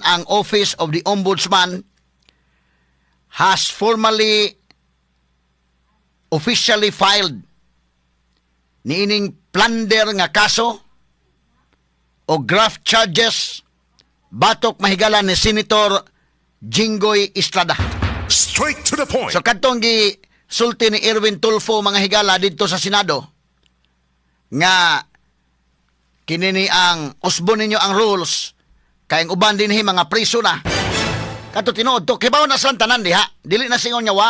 ang Office of the Ombudsman has formally, officially filed niining plunder nga kaso o graft charges batok, mahigala, ni Senator Jinggoy Estrada. Straight to the point. So kadtong gi sulti ni Erwin Tulfo, mga higala, didto sa Senado nga kini ni ang usbon ninyo ang rules kay ang uban dinhi mga priso na. Kadto tinuod to, kibaw na silang tanan diha, dili na singon nga wa.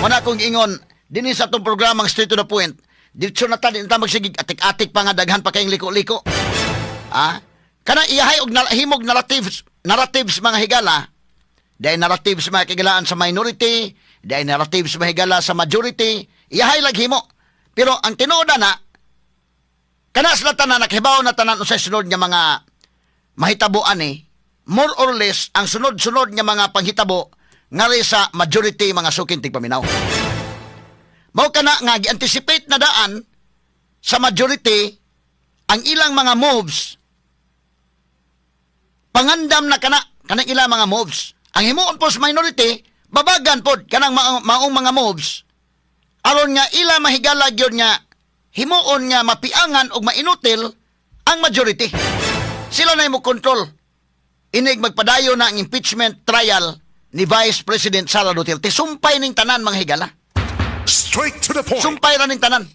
Muna kong ingon dinhi sa atong programang Straight to the Point, diretso na ta, di na ta magsigig atik-atik pa nga daghan pa kayong liko-liko. Ah, kana iyahay og himog narratives, narratives, mga higala. Dahil narratives, mga kahigalaan, sa minority, dahil narratives, mahigala, sa majority, iyahay lag himo. Pero ang tinuod na, kana sila tanan nakahibaw na tanan unsay sunod nga mga mahitabo ani, more or less ang sunod-sunod nga mga panghitabo ngari sa majority, mga suking tigpaminaw. Mao kana nga gi-anticipate na daan sa majority ang ilang mga moves, pangandam na kana kanang ilang mga moves. Ang himuon po sa minority, babagan pod kanang maong mga moves aron nga ila mahigala gyud nga himuon nga mapiangan og mainutil ang majority. Sila na mo control inig magpadayon na ang impeachment trial ni Vice President Sara Duterte. Sumpay ning tanan, mga higala. Straight to the point. Sumpay ra ning tanan.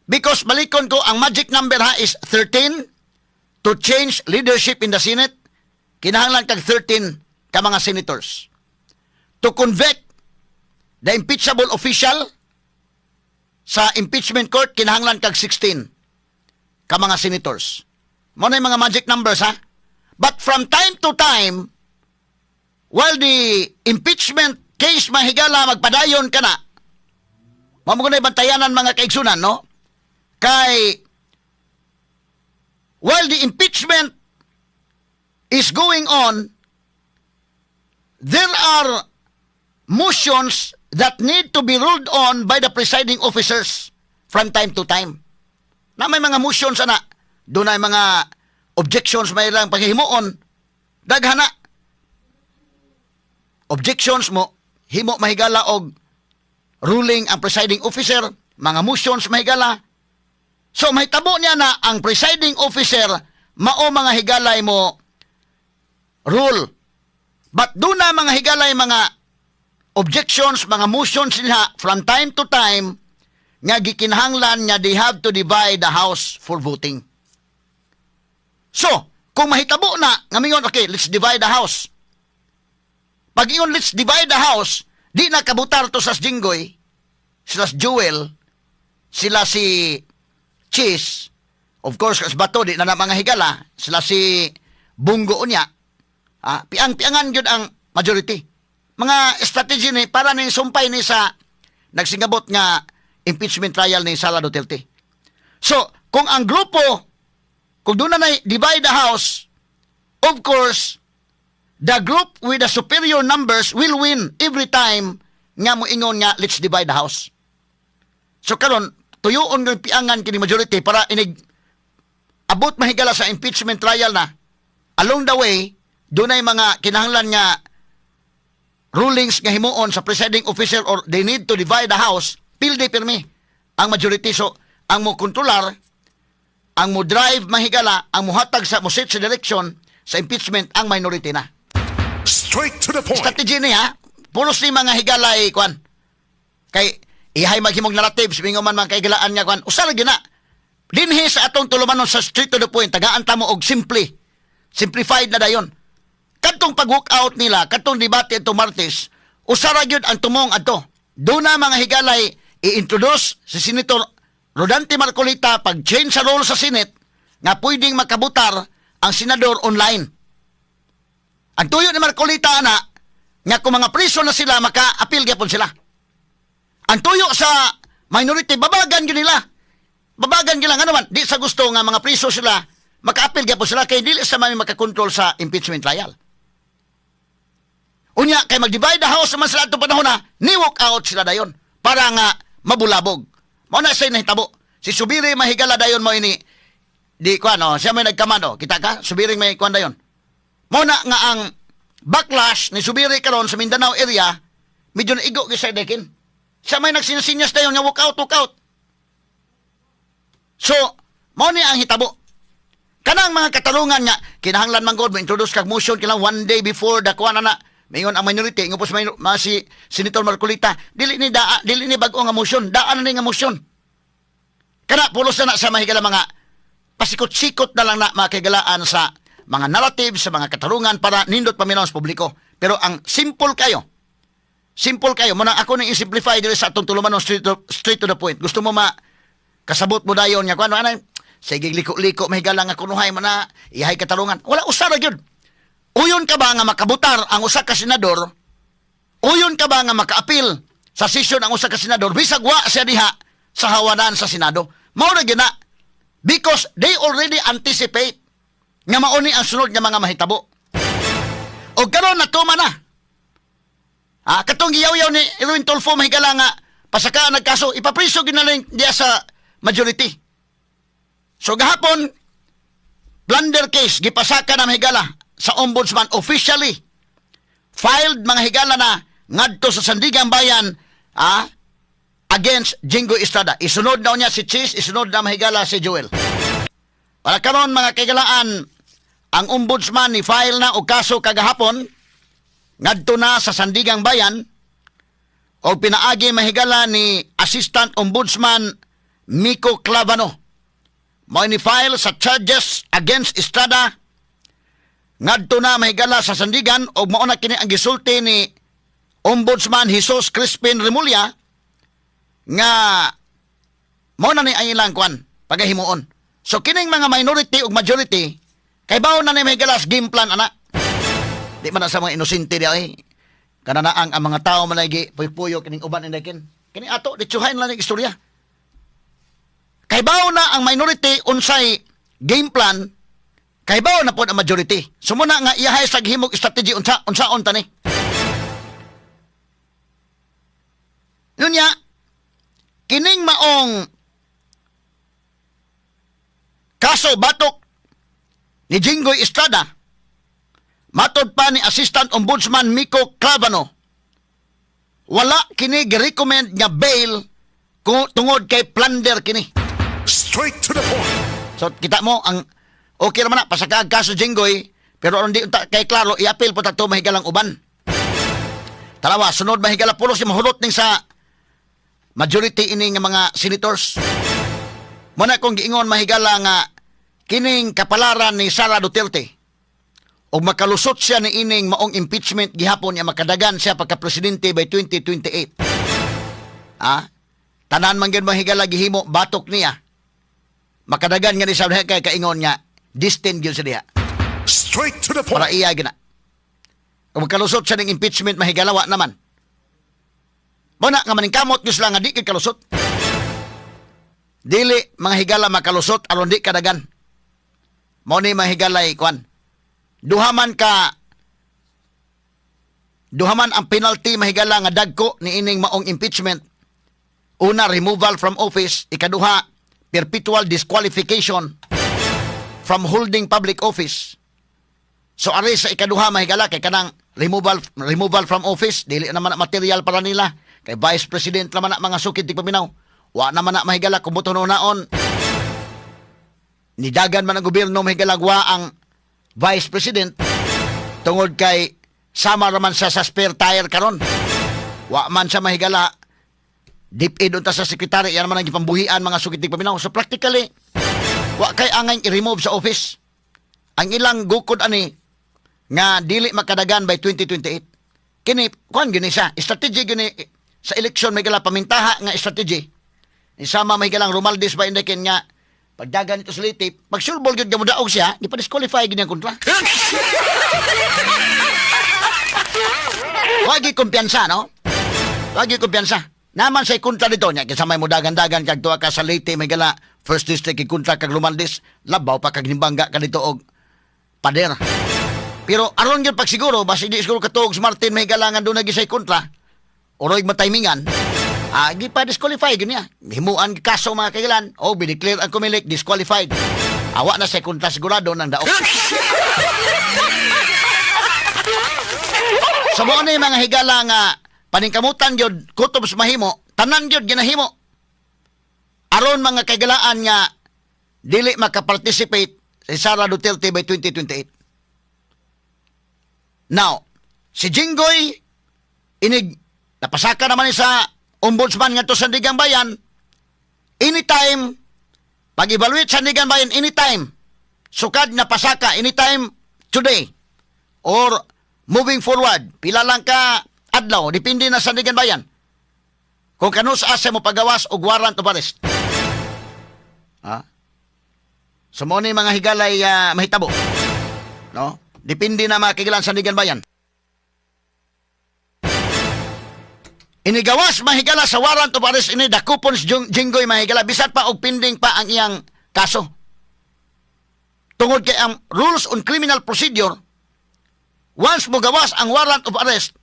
Because balikon ko, ang magic number ha is 13 to change leadership in the Senate. Kinahanglan kag 13 ka mga senators. To convict the impeachable official sa impeachment court, kinahanglan kag 16 ka mga senators. Mao na yung mga magic numbers ha. But from time to time, while the impeachment case, mahigala, magpadayon ka na, mao mo na bantayanan, mga kaigsunan, no? Kay while the impeachment is going on, there are motions that need to be ruled on by the presiding officers from time to time. Na may mga motions ana, doon ay mga objections may lang paghimuon, daghan na. Objections mo, himo, mahigala, og ruling ang presiding officer, mga motions, mahigala. So mahitabo niya na ang presiding officer mao, mga higalay, mo rule. But doon na, mga higalay, mga objections, mga motions nila from time to time nga gikinahanglan nga they have to divide the house for voting. So, kung mahitabo na nga mingon, "Okay, let's divide the house." Pag ingon, "Let's divide the house," di na kabutar to sa Jinggoy, sila si Joel, sila si Chiz, of course, kas Bato, di na na mga higala, sila si Bong Go unya, ah, piang-piangan gyud ang majority. Mga strategy ni para ni sumpay ni sa nagsingabot nga impeachment trial ni Sara Duterte. So, kung ang grupo, kung doon na divide the house, of course, the group with the superior numbers will win every time nga moingon nga "Let's divide the house." So karon tuyuon ng piangan kini majority para inig abot, mahigala, sa impeachment trial na, along the way dunay mga kinahanglan nga rulings nga himuon sa presiding officer or they need to divide the house, pildi pirmi ang majority. So ang mo kontrolar, ang mo drive, mahigala, ang mohatag sa mo set sa direction sa impeachment, ang minority na. Straight to the point. Strategy niya, puros ni, mga higalay, kwan. Kay ihay maghimog narratives, mingo man mga kahigalaan nga kwan. Usa ra gyud na. Dinhi sa atong tulumanon sa Straight to the Point, tagaan ta mo og simple. Simplified na dayon. Kadtong pag-walk out nila, kadtong debate itong Martes, usa ra gyud ang tumong adto. Doon na, mga higalay, i-introduce si Senator Rodante Marcoleta pag-change sa role sa Senate nga pwedeng makabutar ang senador online. Ang tuyo ni Marcoleta ana nga kung mga priso na sila, maka-appeal gyapon sila. Ang tuyo sa minority, babagan gyud nila. Babagan gyud lang ano man, di sa gusto nga mga priso sila, maka-appeal gyapon sila kay dili sa mami makakontrol sa impeachment trial. Unya kay mag-divide the house naman sila atong panahon na, ni walk out sila dayon para nga mabulabog. Mao na say nahitabo. Si Zubiri, mahigala, dayon mo ini di kuan no, siya may nagkamando. Kita ka, Zubiri may kuan dayon. Mao na nga ang backlash ni Zubiri karon sa Mindanao area, medyo naigo gyud sa dekin. Sa may nagsinasinyas dayon nga walk out, walk out. So, mao ni ang hitabo. Kanang mga katarungan nga kinahanglan man gud mo introduce kag motion kailangan one day before the kuan na mingon ang minority, ingon po sa si Senator Marcoleta, dili ni daa, dili ni bag-o nga motion, daan na ni nga motion. Kana pulos na na sa mahigala mga pasikot-sikot na lang na mga kahigalaan sa mga narrative, sa mga katarungan para nindot paminaw sa publiko. Pero ang simple kayo, simple kayo. Muna ako nang i-simplify diri sa atong tulumanon, straight to the point. Gusto mo ma kasabot mo dayon nga kuan ano, sige liko-liko mahigala nga kunuhay mo na ihay katarungan. Wala, usa ra gyud. Uyon ka ba nga makabutar ang usa ka senador? Uyon ka ba nga makaapil sa sesyon ang usa ka senador bisag wa siya diha sa hawanan sa Senado? Mao ra gyud na. Because they already anticipate nga mauni ang sunod nga mga mahitabo. O karon natuma na. Ah, katong giyaw-yaw ni Erwin Tulfo mahigala nga pasakaan nagkaso, ipapriso gyud na lang diya sa majority. So gahapon, plunder case gipasaka na mahigala sa ombudsman, officially filed mga higala na ngadto sa Sandigan Bayan against Jinggoy Estrada. Isunod na niya si Chiz, isunod na mahigala si Joel. Para karon mga kaigalaan, ang ombudsman ni file na og kaso kagahapon ngadto na sa Sandigang Bayan o pinaagi mahigala ni Assistant Ombudsman Mico Clavano. Mao ni file sa charges against Estrada ngadto na mahigala sa Sandigan og mao na kini ang gisulti ni Ombudsman Jesus Crispin Remulla nga mao na ni ang ilang kwan pagahimuon. So kining mga minority ug majority kay bawo na ni mahigala sa game plan ana. Di man na sa mga inosente di ay. Kananaang ang mga tao man lagi puyo-puyo kining uban ni kin. Kini ato ditsuhain lang ni istorya. Kay bawo na ang minority unsay game plan, kay bawo na pod ang majority. So muna nga iyahay sa gihimog strategy unsa unsaon tani. Nunya kining maong kaso batok ni Jinggoy Estrada, matod pa ni Assistant Ombudsman Mico Clavano, wala kini gi-recommend nga bail tungod kay plunder kini. Straight to the point. So kita mo ang okay naman na pasakaag kaso Jinggoy, pero aron di unta kay klaro i-appeal po ta to mahigalang uban. Tarawa sunod mahigala pulos si mahulot ning sa majority ini nga mga senators. Muna kong giingon mahigala nga kining kapalaran ni Sara Duterte og makalusot siya ni ining maong impeachment gihapon niya makadagan siya pagka-presidente by 2028. Ah, tanan man gyud mahigala gihimo batok niya. Makadagan nga ni sa kay kaingon nga destined gyud siya diha. Straight to the point. Para iya gina. Kung makalusot siya ning impeachment mahigala wa naman. Muna nga maningkamot gyud sila nga di kay kalusot. Dili mga higala makalusot aron di kadagan. Mao ni mga higalay kuan. Duha man ang penalty mahigala nga dagko ni ining maong impeachment. Una, removal from office. Ikaduha, perpetual disqualification from holding public office. So ari sa ikaduha mahigala kay kanang removal from office dili naman na material para nila kay vice president naman na mga sukid ti paminaw. Wa naman na mahigala kung buto naon nidagan man ang gobyerno mahigala wa ang vice president tungod kay sama raman siya sa spare tire karon. Wa man siya mahigala DepEd unta sa sekretary, yan naman ang gipambuhian mga sukid ti paminaw. So practically wa kay angay i-remove sa office. Ang ilang gukod ani nga dili makadagan by 2028. Kini kuan gini siya, strategy gini sa eleksyon may gala pamintaha nga strategy. Isama may galang Romualdez ba indikin nga pagdagan nito sa Leyte, pag surbol gyud nga modaog siya, di pa disqualify gini ang kontra. Wagi kumpiyansa, no? Wagi kumpiyansa. Naman sa kontra dito niya, kinsa may mudagan-dagan kag tuwa ka sa Leyte, may gala first district kontra kag Romualdez, labaw pa kag nimbangga ka dito og pader. Pero aron gyud pagsiguro, basi di siguro katuog si Martin may gala nga doon gisay kontra, oroy mataymingan, gi pa disqualify gyud niya. Himuan kaso mga kailan, o bi-declare ang Comelec disqualified. Awa na sa kontra sigurado ng daog. So mao ni, mga higala, nga paningkamutan gyud kutob sa mahimo, tanan gyud ginahimo aron, mga kahigalaan, nga dili makaparticipate si Sara Duterte by 2028. Now, si Jinggoy, inig napasaka naman ni sa ombudsman ngadto sa Sandiganbayan, anytime pag-evaluate sa Sandiganbayan, anytime sukad na pasaka, anytime today or moving forward, pila lang ka adlaw, depende na sa Sandiganbayan kung kanus asa mo pagawas og warrant of arrest, ha. So mao ni, mga higalay, mahitabo, no? Depende na, mga kahigalaan, sa Sandiganbayan. Inigawas, mahigala, sa warrant of arrest ini, dakupon si Jinggoy, mahigala, bisan pa og pending pa ang iyang kaso. Tungod kay ang rules on criminal procedure, once mo gawas ang warrant of arrest,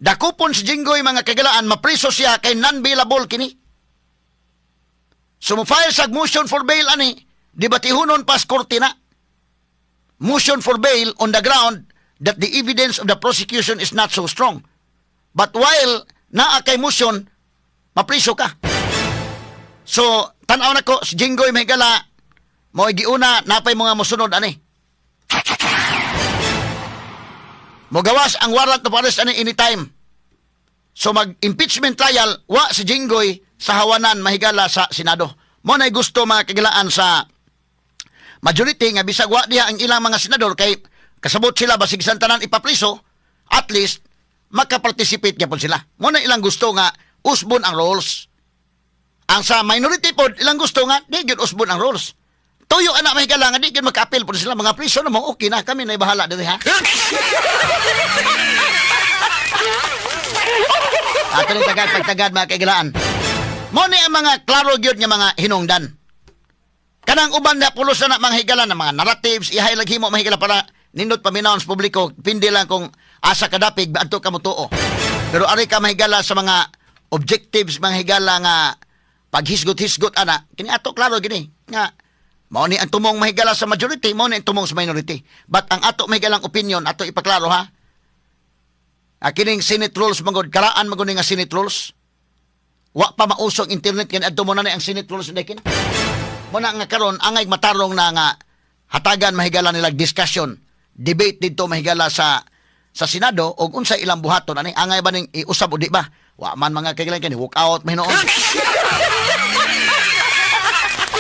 dakupon si Jinggoy, mga kahigalaan, mapriso siya kay non-bailable kini. So mo file sa motion for bail ani, debatihunon pas korte na. Motion for bail on the ground that the evidence of the prosecution is not so strong. But while naa kay motion, mapriso ka. So, tanaw na ko, si Jinggoy, mahigala, mo giuna, napay mga mosunod ani. Mogawas ang warrant of arrest ani anytime. So mag-impeachment trial, wa si Jinggoy sa hawanan, mahigala, sa Senado. Mao na gusto, mga kahigalaan, sa majority nga bisag wa diha ang ilang mga senador kay kasabot sila basig sa tanan ipapriso, at least makaparticipate gyapon sila. Mao na ilang gusto nga usbon ang rules. Ang sa minority pod, ilang gusto nga di gyud usbon ang rules. Tuyo ana, mahigala, nga di gyud maka-appeal pod sila, mga priso na mo, okay na kami na bahala diri, ha. Ato ning tagad pagtagad, mga kahigalaan. Mao ni ang mga klaro gyud nga mga hinungdan. Kanang uban na pulos na mga higala na mga narratives, ihay lang himo, mahigala, para nindot paminawon sa publiko, pindi lang kung asa kadapig adto ka motuo. Pero ari ka, mahigala, sa mga objectives, mga higala, nga paghisgot-hisgot ana, kini ato klaro gini nga mao ni ang tumong, mahigala, sa majority, mao ni ang tumong sa minority. But ang ato mahigalang opinion, ato ipaklaro, ha. Ah, kining Senate rules magod, karaan magod ni nga Senate rules. Wa pa mauso ang internet kini adto mo na ni ang Senate rules kin. Mao na nga karon angay matarong na nga hatagan, mahigala, nila discussion, debate didto, mahigala, sa Senado og unsa ilang buhaton ani, angay ba ning iusab o di ba? Wa man, mga kahigalaan, kini walk out mahinoon.